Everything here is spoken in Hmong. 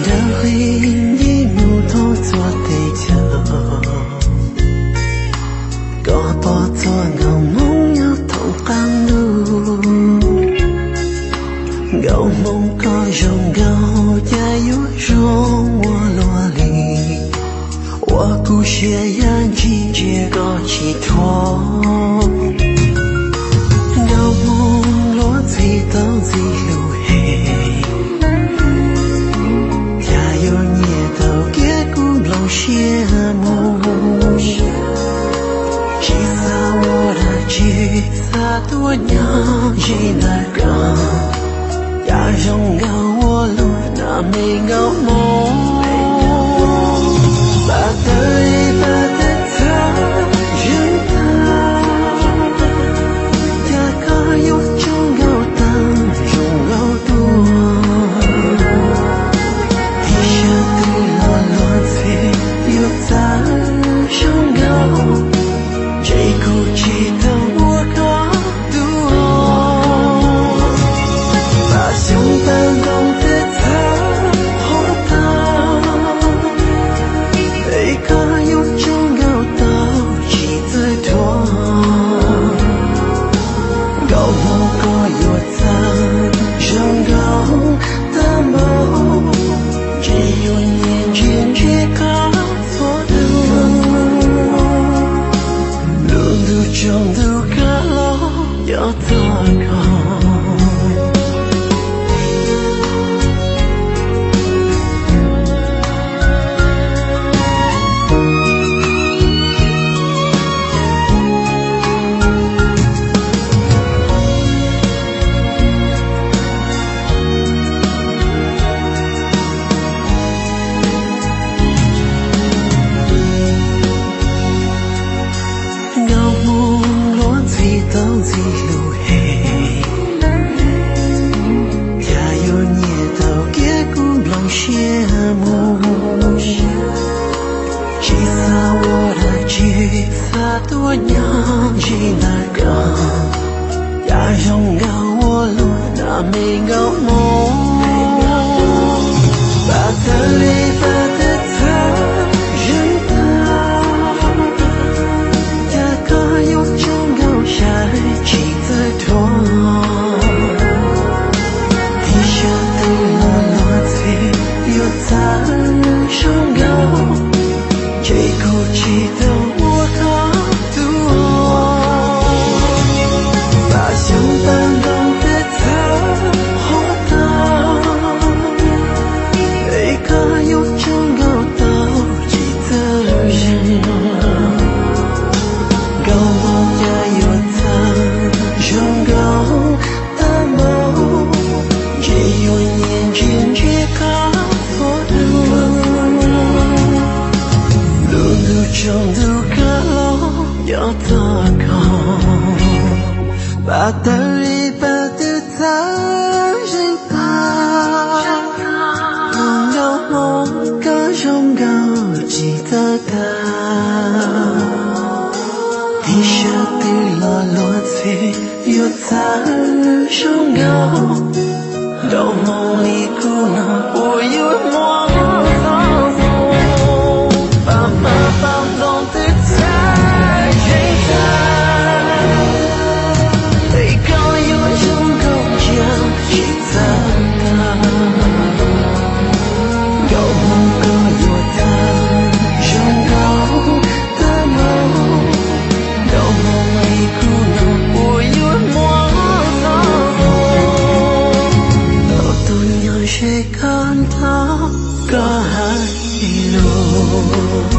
Ntawm qhib nce mus thoob txhua teb chaws, koj pom txhua nkauj hmoob nyob thoob qab ntuj. Nkauj hmoob koj zoo nkauj cas yuav zoo ua luaj li, ua kuv siab yaj ntshis ntsia koj tsis thuam. Nkauj hmoob luag ntxhi tau ntxim hlub heev, cas yuav nyiam tau kiag kuv nplooj siab mus. Tsis xav ua dab tsi, xav tuaj nyob ze ntawm koj, cas zoo nkauj ua luaj na me nkauj hmoob. Pab tawv li pab tawv txhawv zeeg tag, cas koj yuav tsaug nkauj tag zoo nkauj tuaj. Ib sab twg los luag ntxhi yuav txawv zoo nkauj, ntshe kuv tsis tau ua koj tus. Pab xyoob pab ntoo twb txhawv hov tag, es koj yuav tsaug nkauj tau tsis txawj dhuav. Nkauj hmoob koj yuav txawv zoo nkauj tag npaum, ntshe yuav nyiam ntsia ntsia koj txhua hnub. Lub ntuj tsaus ntuj kav los yog txog koj. Nkauj hmoob luag ntxhi tau ntxim hlub heev, cas yuav nyiam tau kiag kuv nplooj siab mus. Tsis xav ua dab tsi, xav tuaj nyob ze ntawm koj, cas zoo nkauj ua luaj na me nkauj hmoob. Pab tawv li pab tawv txhawv zeeg tag, cas koj yuav tsaug nkauj xyav tsis txawj dhuav. Ib sab twg los luag ntxhi yuav txawv zoo nkauj, ntshe kuv tsis tau ua koj tus. Pab xyoob pab ntoo twb txhawv hov tag, es koj yuav tsaug nkauj tau tsis txawj zeeg. Nkauj hmoob cas yuav txawv zoo nkauj tag npaum, ntshe yuav nyiam ntsia ntsia koj txhua hnub. Lub ntuj tsaus ntuj kav los yog txog koj, pab tawv li pab tawv txhawv zeeg tag, nkauj hmoob koj zoo nkauj tsis txawj tag. Ib sab twg los luag ntxhi yuav txawv zoo nkauj, nkauj hmoob li kuv no puas yuav muaj txoj hmoo. Pab hmab pab ntoo twb txhawv zeeg tag, es koj yuav zoo nkauj ntsia tsis txawj tag. Nkauj hmoob koj yuav txawv zoo nkauj tag npaum, nkauj hmoob li kuv no puas yuav muaj txoj hmoo. Tau tuaj nyob ze koj nrog koj hais lus.